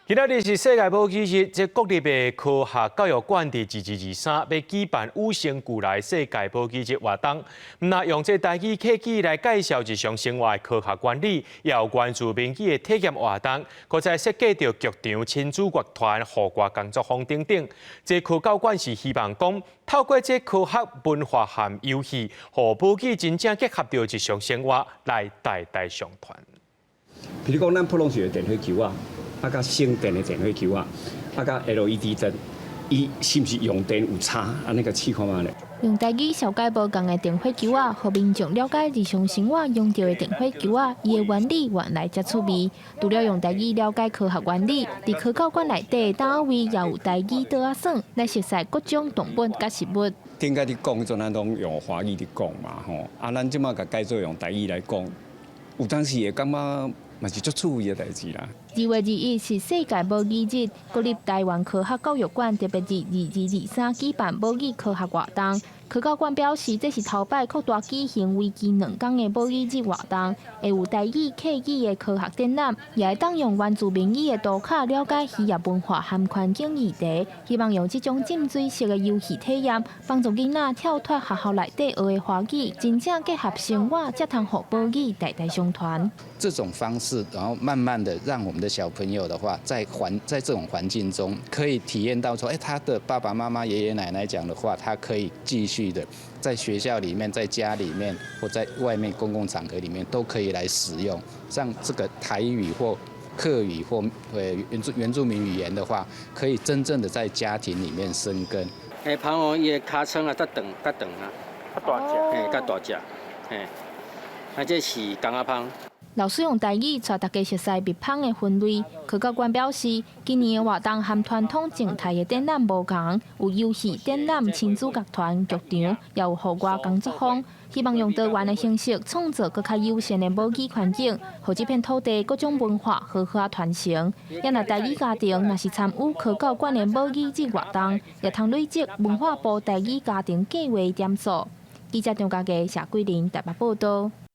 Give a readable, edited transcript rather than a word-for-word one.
今仔日是世界母語日，這國立的科學教育館佇2023欲舉辦與生俱來世界母語日活動，毋但用這台語客語來介紹日常生活的科學原理，也有原住民語的體驗活動，閣再設計著劇場、親子樂團、戶外工作坊等等。這科教館是希望講，透過這科學文化和遊戲，予母語真正結合著日常生活，來代代相傳。比如講，咱普通時的電火球仔，啊，佮省電的電火球仔，啊，佮 LED 燈，伊是毋是用電有差？按呢共試看覓咧？用台語紹介無仝的電火球仔，予民眾了解日常生活用著的電火球仔，伊的原理原來遮趣味。除了用台語了解科學原理，佇科教館內底單位也有台語桌仔耍，來熟悉各種動物佮食物。頂擺佇講彼陣，咱攏用華語佇講嘛，吼，啊，咱這馬共改做用台語來講，有當時會感覺嘛是足趣味的代誌啦。2月21是世界母語日，國立臺灣科學教育館特別佇2223舉辦母語科學活動。科教館表示，這是頭擺擴大舉行為期2天的母語日活動，會有台語、客語的科學展覽，也會當用原住民語的圖卡了解漁業文化和環境議題。希望用這種浸水式的遊戲體驗，幫助囡仔跳脫學校內底學的華語，真正結合生活，才通予母語代代相傳。這種方式，然後慢慢的讓我們的小朋友的話，在這種環境中，可以體驗到說，哎，他的爸爸媽媽、爺爺奶奶講的話，他可以繼續的在學校裡面、在家裡面或在外面公共場合裡面都可以來使用。像這個台語或客語或原住民語言的話，可以真正的在家庭裡面生根。哎，蜂哦，伊的尻川啊，較長，較長啊，較大隻，嘿，較大隻，嘿，啊，這是公仔蜂。老師用台語帶大家熟悉蜜蜂的分類。科教館表示，今年的活動和傳統靜態的展覽無仝，有遊戲展覽、親子樂團、劇場，也有戶外工作坊，希望用多元的形式創造閣較友善的母語環境，予這片土地各種文化好好傳承。也若台語家庭若是參與科教館的母語日活動，也通累積文化部台語家庭計畫點數。記者張家傑、謝桂林台北報道。